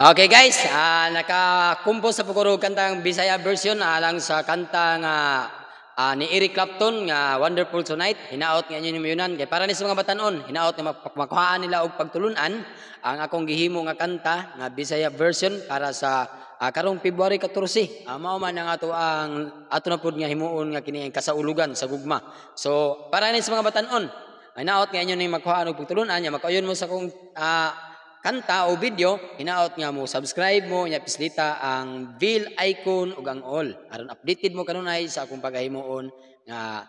Okay guys, nakakumpos sa puguro kantang Bisaya version alang sa kanta nga ni Eric Clapton nga Wonderful Tonight. Hinaot nga inyo nimuyunan kay para ni sa mga batanon, hinaot nga makuhaan nila og pagtulunan ang akong gihimo nga kanta nga Bisaya version para sa karong February 14. Mao man ang ato ang ato na pud nga himuon nga kini ang kasaulugan sa gugma. So para ni sa mga batanon, hinaot nga inyo ning makuhaan og pagtulunan nya makauyon mo sa akong kanta o video, hinaot nga mo subscribe mo nya pislita ang bell icon ug ang all aron updated mo kanunay sa akong pagahimuon nga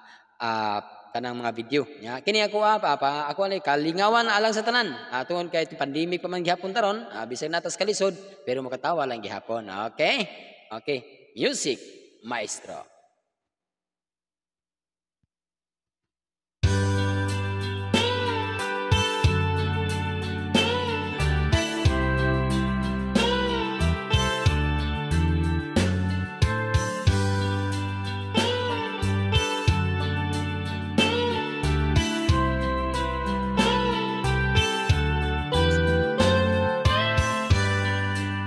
kanang mga video. Nya kini ako pa ako ani kalingawan alang sa tanan. Tungod kay pandemic pa man gihapon taron, bisag natas kalisod pero makatawa lang gihapon. Okay? Okay. Music maestro.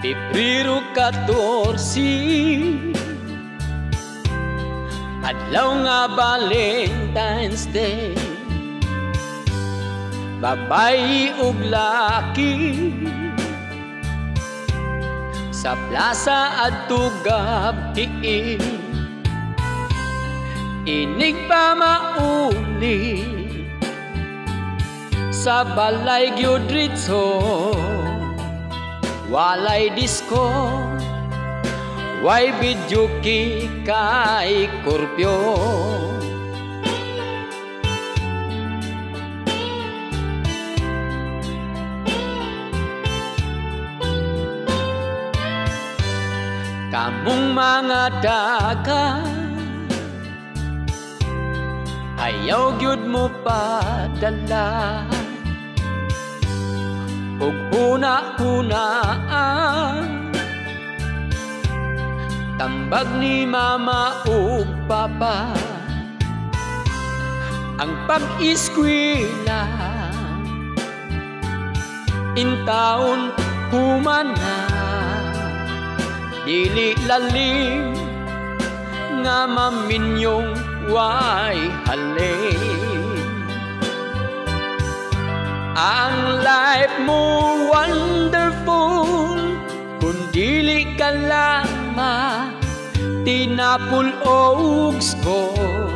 Pebrero 14, adlaw nga Valentine's Day, babae ug laki sa plaza adto gabii, inig pa mauli sa balay gyud ritso. Walay disco, way video kay kurpyo. Kamong mga daga, ayaw gyud mo padala. Ug una-una ang tambag ni mama ug papa, ang pag-eskwela intaon humana, dili lalim nga maminyong way halin. Ang life mo wonderful kung dili ka lama tinapul og score.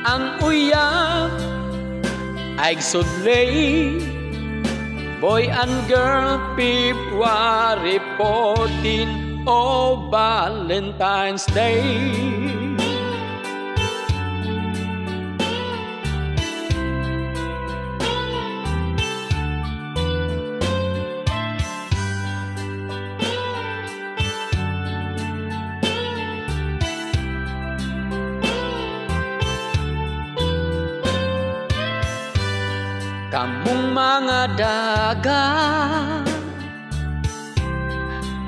Ang uyab ay sudlay, boy and girl, February 14 o Valentine's Day. Kamong mga daga,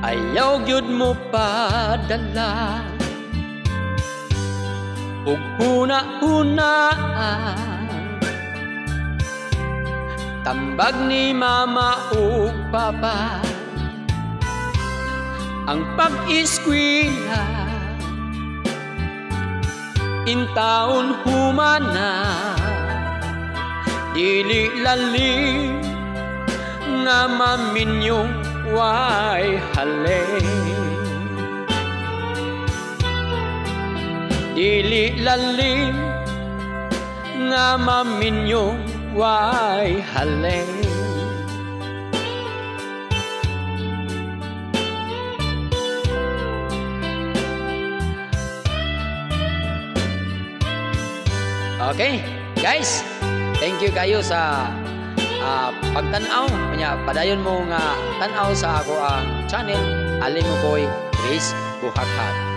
ayaw gyud mo padala. Ug huna-huna tambag ni mama ug papa, ang pag-eskwela intaon humana, dili lalim nga maminyong way halin. Dili lalim nga maminyong way halin. Okay, guys. Thank you kayo sa pagtan-aw. Kanya padayon mo nga tan-aw sa ako ang channel Alimoboy Chris Buhaghag.